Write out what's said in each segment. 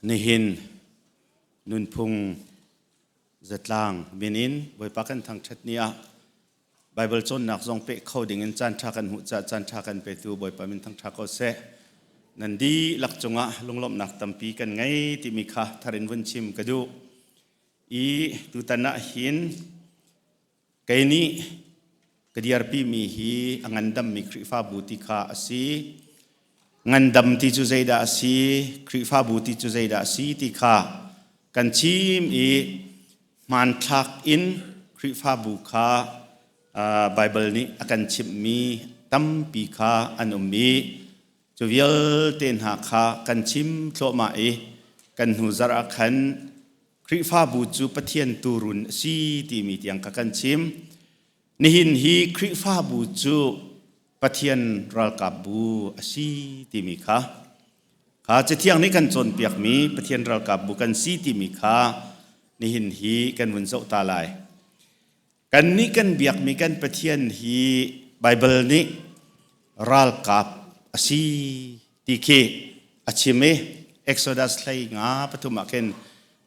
Nihin nunphung zatlang min in Bawipa kan thangṭhat ni ah Baibal cawnnak zong peh kho ding in caan ṭha kan hmuh caah caan ṭha kan petu Bawipa min thangṭha ko seh. Nan dihlak cungah lunglawmhnak tampi kan ngei timi kha thar in vun chim ka duh. I tutan ah hin Kei nih ka dirpimi hi a ngandammi Khrihfabu ti kha a si. Ngandam ti cu zeidah a si? Khrihfabu ti cu zeidah a si ti kha kan chim i hmanthlak in Khrihfabu kha Baibal nih a kan chimhmi tampi kha an um i cu vialte hna kha kan chim thluahmah i kan hnu zarh ah khan Khrihfabu cu Pathian tuurun a si timi tiang kha kan chim. Nihin hi Khrihfabu cu Pathian ralkapbu a si timi kha kha Cathiang nih kan cawnpiakmi Pathian ralkapbu kan si timi kha nihin hi kan vun zoh ta lai. Kannih kan biakmi kan Pathian hi Baibal nih ralkap a si ti khi a chim i Exodus hlei nga pathum ah khin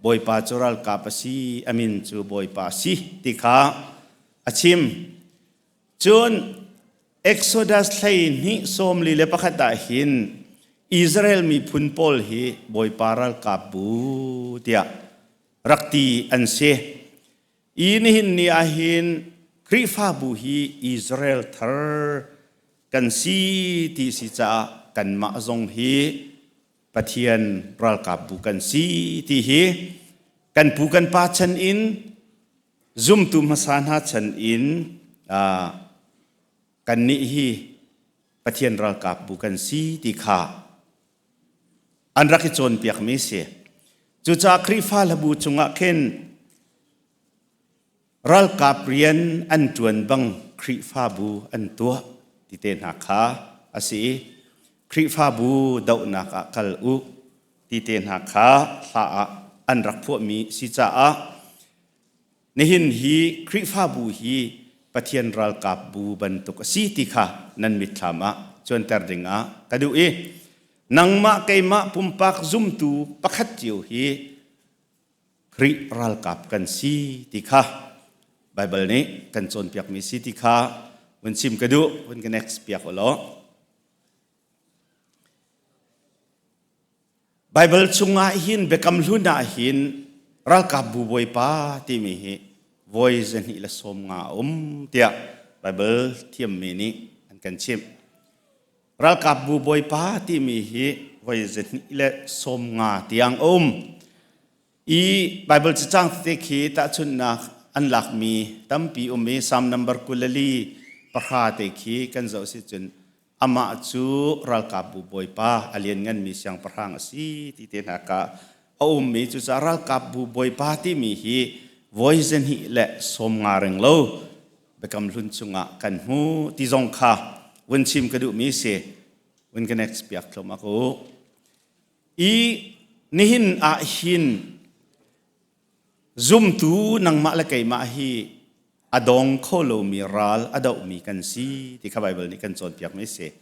Bawipa cu ralkap a si, a min cu Bawipa a si ti kha a chim. Cun Exodus hlei hnih 41 ah hin Israel miphun pawl hi Bawipa ralkap bu tiah rak ti an si. I nihin ni ahhin Khrihfabu hi Israel thar kan si ti si caah kanmah zong hi Pathian ralkapbu kan si ti hi kan pu kan pa chan in zumtu hmasa hna chan in kannih hi Pathian ralkapbu kan si ti kha an rak i cawnpiakmi si. Cucaah Khrihfa hlabu chungah khin ralkap rian an ṭuan bang Khrihfabu an tuah ti te hna kha a si i Khrihfabu dohnak ah kal u ti te hna kha hla ah an rak phuahmi si caah Nihin hi Khrihfabu hi Pathian ralkap bu bantuk a si ti kha nan mitthlam ah cuanter ding ah ka duh i nangmah keimah pumpak zumtu pakhat cio hi Khrih ralkap kan si ti kha Baibal nih kan cawnpiakmi si ti kha vun chim ka duh, vun ka next piak u law. Baibal chungah hin Biakam Hlun ah hin ralkapbu bawipa timi hi voi 250 a um tiah Baibal thiammi nih an kan chimh. Ralkapbu bawipa timi hi voi 250 tiang a um. I Baibal cacang tete khi tahchunhnak an lakmi tampi um i Psalm number 24 te khi kan zoh si cun amah cu ralkapbu bawipa a liannganmi siangpahrang a si ti te hna ka a ummi cucaah ralkapbu bawipa timi hi voi 250 reng lo biakam hlun chungah kan hmu ti zong kha vun chim ka duhmi si vun ka next piak thlum aku i nihin ah hin Zumtu nangmah le keimah hi a dong kho lomi ral a dohmi kan si ti kha Baibal nih kan cawnpiakmi a si.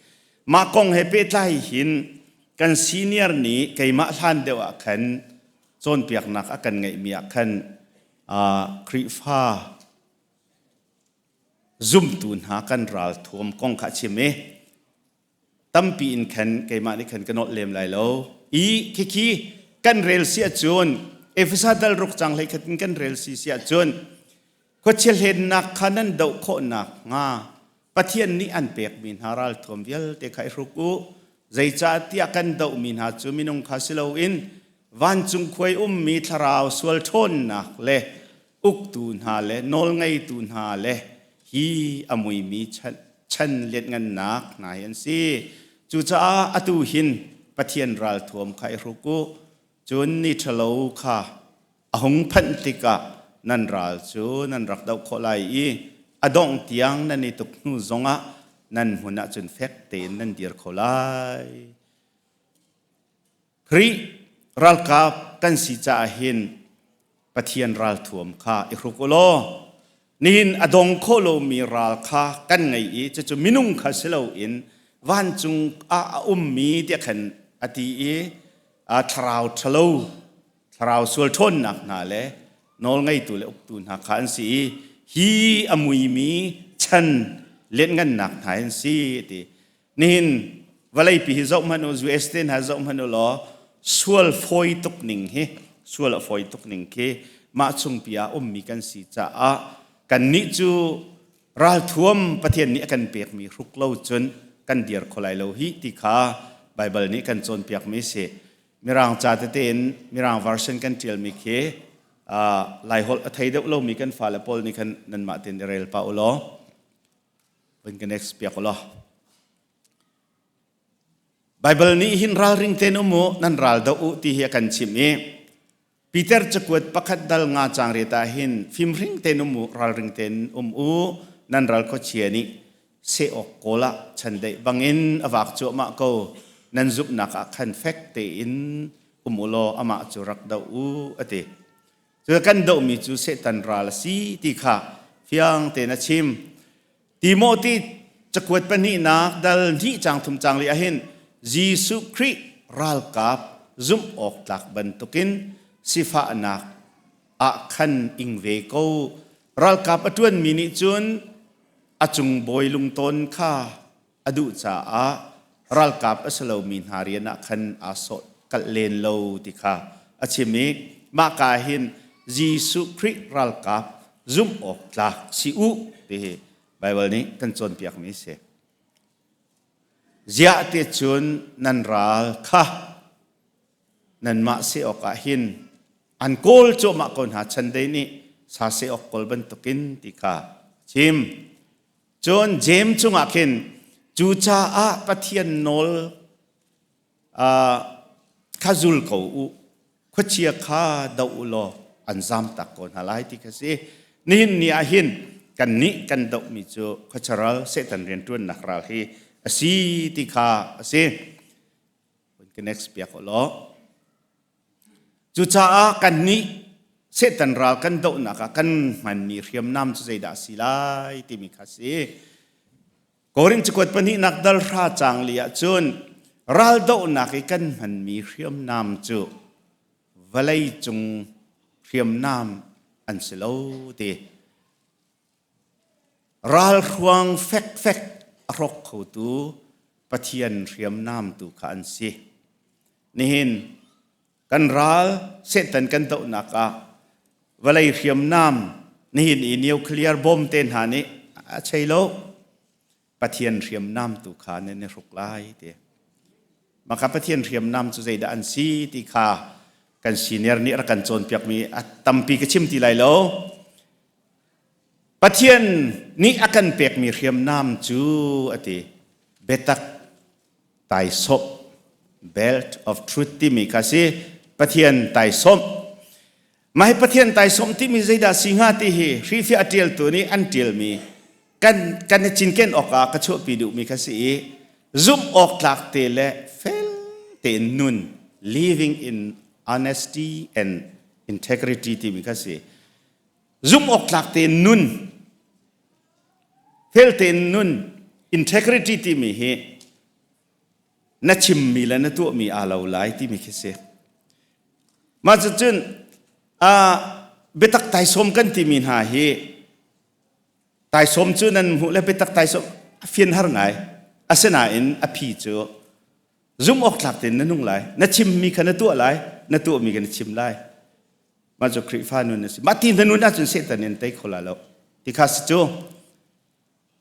Mah kong he pehtlai hin kan senior nih keimah hlan deuh ah khan cawnpiaknak a kan ngeihmi ah khan Khrihfa zumtu hna kan ral thuam kong kha a chim i tampi in khan keimah nih khan ka nolh lem lai lo i khikhi kan rel si ahcun Efesa dal ruk cang hlei khat in kan rel si si ahcun khuachia hlennak kha nan doh khawhnak hnga Pathian nih an pekmi hna ralthuam vialte kha i hruk u zeicahtiah kan dohmi hna cu minung kha si loin vancung khuai ummi thlarau sual ṭhawnnak le uktu hna le nawlngeitu hna le hi a muimi chan lianhngannak hna hi an si. Cucaah atu hin Pathian ralthuam kha i hruk u, cun ni ṭhalo kha a hung phanh tikah nan ral cu nan rak doh khawh lai i a dongh tiang nan i tuk hnu zongah nan hmun ah cun fek tein nan dir kho lai. Khrih ralkap kan si caah hin Pathian ralthuam kha i hruk u law nihin a dong kho lomi ral kha kan ngei i cucu minung kha si loin vancung ah a ummi tiah khan a ti i. Thlarau ṭhalo, thlarau sual ṭhawnnak hna le nawlngeitu le uktu hna kha an si i hi a muimi chan lianhngannak hna an si ti. Nihin vawleipi hi zoh hmanh u, US te hna zoh hmanh u law sual fawi tuk ning hi, sual a fawi tuk ning khi mah chungpi ah ummi kan si caah kannih cu ralthuam Pathian nih a kan pekmi hruk lo cun kan dir kho lai lo hi ti kha Baibal nih kan cawnpiakmi a si. Mirang ca tete in Mirang version kan ṭialmi khi Laiholh a thei deuh lomi kan fale pawl nih khan nanmah tein i rel pah u law vun ka next piak u law. Baibal nih hin ralring tein um u, nan ral doh u ti hi a kan chimh i Peter cakuat pakhat dal nga caang riat ah hin fimhring tein um u, ralring tein um u, nan ral khuachia nih seh awk kawl ah chandeih bangin a vak cuahmah ko, nan zumhnak ah khan fek tein um u law amah cu rak doh u, a ti. Cu kan dohmi cu Satan ral a si ti kha fiang tein a chim. Timothy cakuat pahnihnak dal hnih caang thum caang li ahhin Jesuh Khrih ralkap zumh awk tlak bantukin sifahnak ah khan ing ve ko. Ralkap a ṭuanmi nih cun a cung bawi lungtawn kha a duh caah ralkap a si lomi hna rian ah khan aa sawh kalh len lo ti kha a chim i mahka hin Jesuh Khrih ralkap zumh awk tlak si u ti hi Baibal nih kan cawnpiakmi a si. Ziah ti cun nan ral kha nanmah si awkah hin an kawl cuahmah ko hna chandei nih sa seh awk kawl bantukin ti kha chim. Cun Jeim chungah khin cucaah Pathian nawl kha zul ko u, khuachia kha doh u law an zamtak ko hna lai ti kha si. Nihin ni ah hin kannih kan dohmi cu khuacharal Satan rianṭuannak ral hi a si ti kha a si. Ka next piak u law. Cucaah kannih Satan ral kan dohnak ah kan hmanmi hriamnam cu zeidah a si lai timi kha a si. Korin cakuat pahnihnak dal hra caang li ah cun ral dohnak i kan hmanmi hriamnam cu vawlei cung hriamnam an si lo ti. Ralhruang fekfek a hrawk khotu Pathian hriamnam tu kha an si. Nihin kan ral Satan kan dohnak ah vawlei hriamnam nihin i nuclear bomb te hna nih a chei lo. Pathian hriamnam tu kha nan i hruk lai ti. Maka Pathian hriamnam cu zeidah an si ti kha kan senior nih rak kan cawnpiakmi a tampi ka chim ti lai lo. Pathian nih a kan pekmi hriamnam cu a ti biatak taisawmh belt of truth timi kha si Pathian taisawmh mah hi Pathian taisawmh timi zeidah si hnga ti hi hrifiah a ṭialtu nih an ṭialmi kan kan i cinken awkah ka chuahpi duhmi kha si i zumh awk tlak te le fel tein nun living in honesty and integrity timi kha si Zumh awk tlak tein nun, fel tein nun, integrity timi hi na chimmi le na tuahmi aa lo lai timi khi si. Mah cucun biatak taisawm kan timi hna hi taisawm cu nan hmuh le biatak taisawm a fian har ngai. Asinain a phi cu zumh awk tlak tein na nung lai. Na chimmi kha na tuah lai, na tuahmi kha na chim lai. Mah cu Khrihfa nun a si. Mah ti na nun ahcun Satan in tei kho la lo. Ti kha si cu.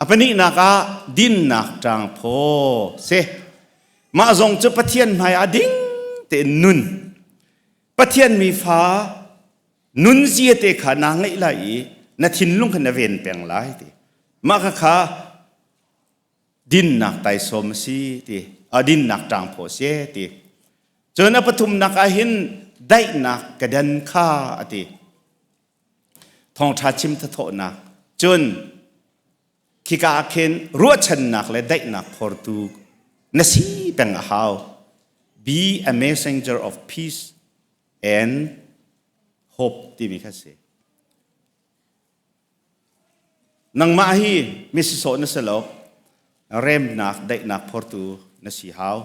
A pahnihnak ah dinnak ṭangphaw si. Mah zong cu Pathian hmai ah ding tein nun. Pathian mi fa nunzia te kha naa ngeih lai i na thinlung kha na ven peng lai ti. Mah kha kha dinnak taisawm a si ti a dinnak ṭangphaw a si ti cun a pathumnak ah hin daihnak kedan kha a ti thawngṭha chim thathawhnak cun khika ah khin ruahchannak le daihnak phortu na si peng a hau be a messenger of peace and hope timi kha si Nangmah hi mi sisawh na si lo, remnak, daihnak phortu na si hau.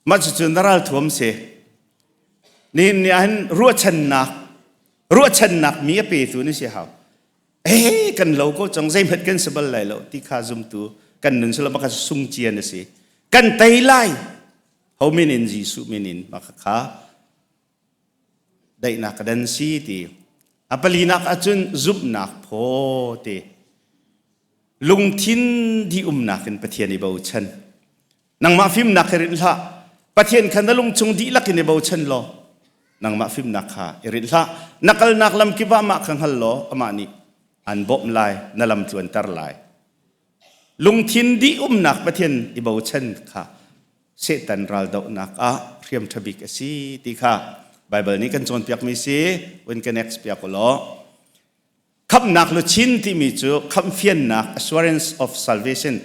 Mah cucu na ralthuam si. Nihin ni ahhin ruahchannak ruahchannak mi a petu na si hau. Eh kan lo ko cang, zeihmanh kan si bal lai lo ti kha zumtu kan nun silo baka sung cia na si. Kan tei lai. Ho min in? Jesuh min in. Mah kha daihnak ka dan si ti. A palinak ahcun zumhnak phaw ti. Lungthin di umnak in Pathian i bochan. Nangmah fimnak hi rinh hlah. Pathian kha na lungchung dihlak in i bochan law nangmah fimnak kha i rinh hlah. Na kalnak lam kip ah amah kha hngal law amah nih an bawmh lai, na lam tluanter lai. Lungthin dih umnak Pathian i bochan kha Satan raldohnak ah hriam ṭha bik a si ti kha Baibal nih kan cawnpiakmi si. Vun ka next piak u law. Khamhnak luchin timi cu khamhfiannak, assurance of salvation,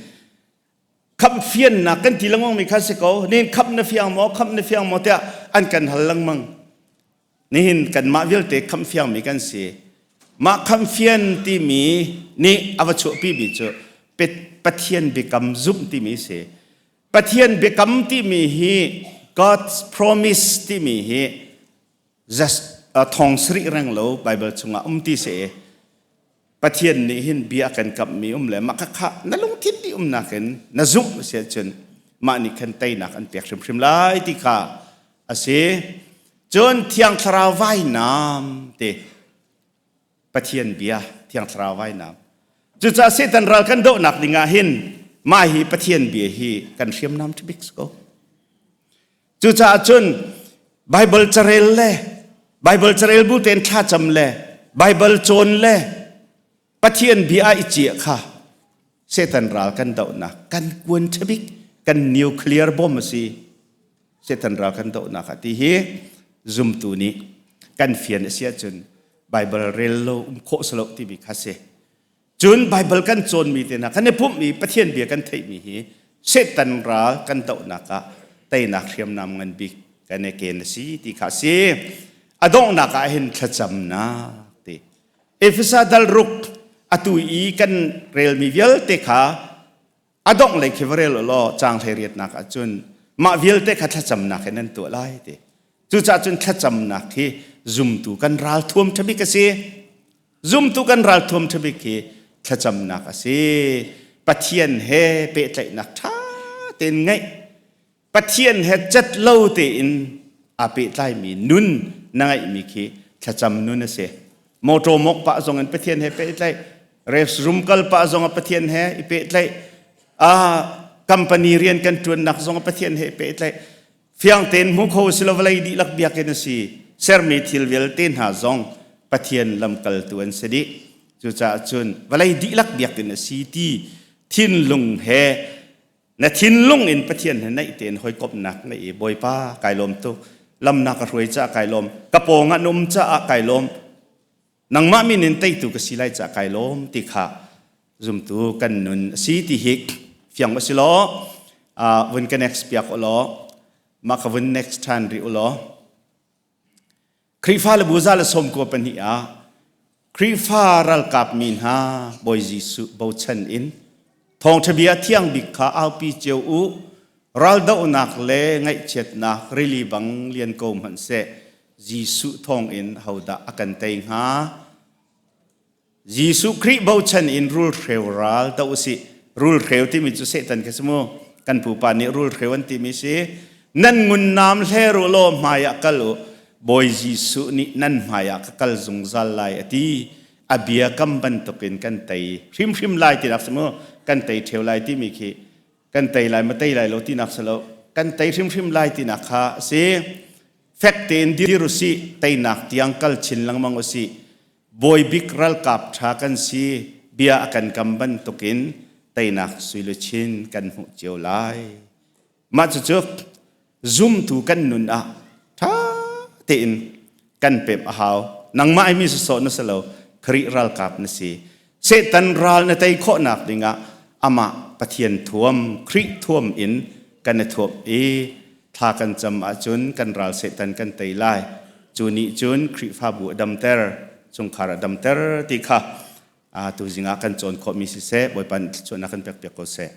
khamhfiannak kan ti lengmang mi kha si ko. Nihin khamh na fiang maw, khamh na fiang maw tiah an kan hal lengmang. Nihin kanmah vialte khamhfiang mi kan si. Mah khamhfian timi nih a va chuahpi mi cu Pathian biakam zumh timi si. Pathian biakam timi hi, God's promise timi hi, just thong sarih reng lo Bible chungah um ti si. Pathian nih hin bia kan kamhmi um le mah kha na lungthin dih umnak in na zumh si ahcun mah nih khan teinak an pek hrimhrim lai ti kha a si. Cun Thiang Thlarau vainam te, Pathian bia, Thiang Thlarau vainam. Cucaah Satan ral kan dohnak ding ah hin mah hi Pathian bia hi kan hriamnam ṭhabik si ko. Cucaah cun Baibal carel le Baibal carel bu tein thlacam le Baibal cawn le Pathian bia i ciah kha Satan ral kan dohnak kan kuan ṭhabik, kan nuclear bomb a si Satan ral kan dohnak ah ti hi zumtu nih kan fian a si ahcun Baibal rel lo um khawh si lo timi kha si. Cun Baibal kan cawnmi te hna, kan i pumhmi, Pathian bia kan theihmi hi Satan ral kan dohnak ah teinak hriamnam ngan bik kan i ken a si ti kha a si. A donghnak ah hin thlacamnak ti. Efesa dal ruk atu i kan relmi vialte kha a dongh lei khi va rel law caang 18nak ahcun mah vialte kha thlacamnak in an tuah lai ti. Cucaah cun thlacamnak hi zumtu kan ralthuam ṭhabik a si. Zumtu kan ralthuam ṭhabik hi thlacamnak a si. Pathian he pehtlaihnak ṭha tein ngeih, Pathian he cat lo tein aa pehtlaimi nun na ngeihmi khi thlacam nun a si. Motor mok pah zong in Pathian he pehtlaih, restroom kal pah zong ah Pathian he i pehtlaih, company rian kan ṭuannak zong ah Pathian he i pehtlaih. Fiang tein hmu kho si lo vawlei dihlak biakinn a si. Sermi thil vialte hna zong Pathian lamkaltu an si dih. Cucaah cun vawlei dihlak biakinn a si ti thinlung he, na thinlung in Pathian he naih tein hawikomhnak ngeih i, Bawipa, kai lawm tuk, lam na ka hruai caah kai lawm, ka pawng ah na um caah kai lawm, nangmah min in teitu ka si lai caah kai lawm ti kha zumtu kan nun a si ti hi fiang a si law, vun ka next piak u law. Mah ka vun next ṭhan rih u law. Khrihfa le bu 112 ah Khrihfa ralkap mi hna, Bawi Jesuh bochan in thawngṭha bia thiang bik kha aupi cio u. Raldohnak le ngaihchiatnak rili bang lian ko hmanhseh, Jesuh thawngin hodah a kan tei hnga? Jesuh Khrih bochan in rulhreu ral doh usih. Rulhreu timi cu Satan khi si mu. Kan pupa nih rulhreu an timi si. Nan ngun nam hler u law hmai ah kal u. Bawi Jesuh nih nan hmai ah ka kal zungzal lai a ti. A bia kam bantukin kan tei hrimhrim lai tinak si mu. Kan tei ṭheo lai timi khi kan tei lai ma tei lai lo tinak si lo. Kan tei hrimhrim lai tinak kha a si. Fek tein dir usih, teinak tiang kal chin lengmang usih. Bawibik ralkap ṭha kan si, bia a kan kam bantukin teinak suiluchin kan hmuh cio lai. Mah cucu zumtu kan nun ah ṭha tein kan pemh a hau. Nangmah ai mi sawsawh na si lo, Khrih ralkap na si. Satan ral na tei khawhnak dingah amah Pathian thuam, Khrih thuam in kan i thuamh i thla kan cam ahcun kan ral Satan kan tei lai. Cu nih cun Khrihfabu a damter, chungkhar a damter ti kha tuzing ah kan cawn khawhmi siseh, Bawipa nih thluachuahnak kan pekpiak ko seh.